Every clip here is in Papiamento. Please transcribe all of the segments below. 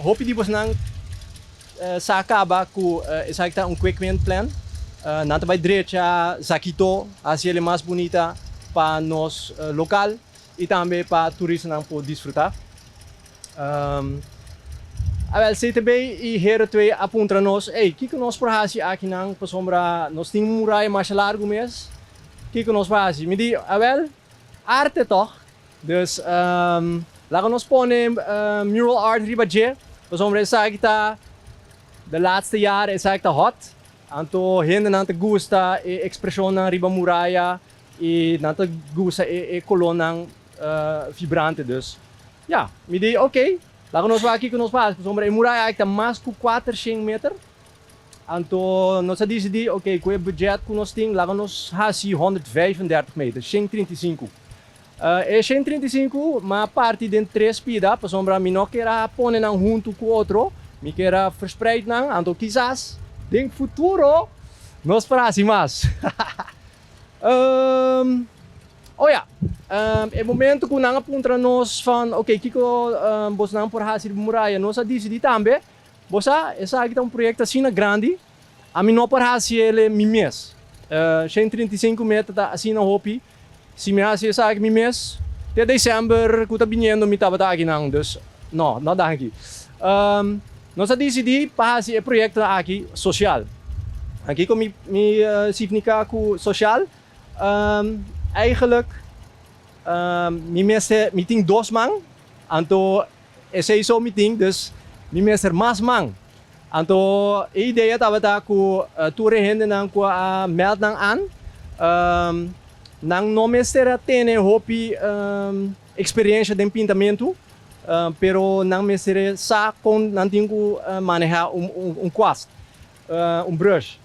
Hopi di bosnan sa kaba ku esaki ta un quick win plan. Nan ta bai drecha Zakito, hasi el mas bunita pa nos lokal i tambe pa turistanan por disfrutá. Awel, CTB i Hero 2 a puntra nos, Ey, kiko nos por hasi akinan pasobra nos tin un muraya masha largu mes? Kiko nos por hasi? Mi di, Awel, arte tòg. Dus, laga nos pone mural art riba dje, pasobra esaki ta de laatste jaren esaki ta hot. Anto hendenan ta gusta e ekspreshonnan riba muraya i nan ta gusta e kolónan vibrante. Dus, ya, mi di, ok, laga nos wak kiko nos por hasi, pasobra e muraya aki ta mas ku 400 meter. Anto nos a disidí, ok, ku e budget ku nos tin, laga nos hasi 135 meter, 135. E 135 m'a parti den tres pida, pasobra mi no kier a pone nan huntu ku otro, mi kier a verspreid nan, anto kisas den futuro nos por hasi mas. Oh ya, e momento ku nan a puntra nos van, ok, kiko bosnan por hasi riba muraya, nos a disidí tambe. Bo sa, esaki ta un proyekto asina grandi, ami no por hasi el mi mes. 135 meter ta asina hopi, si mi hasi esaki mi mes, te december ku ta biniendo mi tabata akinan, dus no, no danki. Nos a disidí pa hasi e proyekto aki sosial. Kiko mi mi signiká ku sosial? Eigenlijk mi mester, mi tin dos man, anto esei so mi tin, dus mi mester mas man. Anto e idea tabata ku tur e hendenan ku a meld nan an, nan no mester a tene hopi eksperensha den pintamentu, pero nan mester sa kon nan tin ku maneha un kwast, un brush.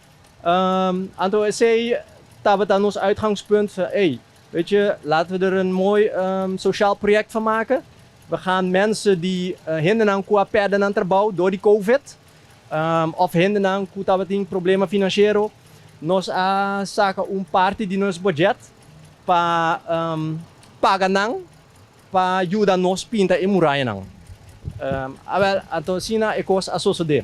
Anto esei tabata nos uitgangspunt van, ey, weet je, laten we er een mooi sociaal project van maken. We gaan mensen die hendenan ku a pèrdè nan trabou dor di covid, òf hendenan ku tabatin problema finansiero, nos a saka un parti di nos budget pa paga nan pa yuda nos pinta e murayanan. Awèl, anto asina e kos a sosodé.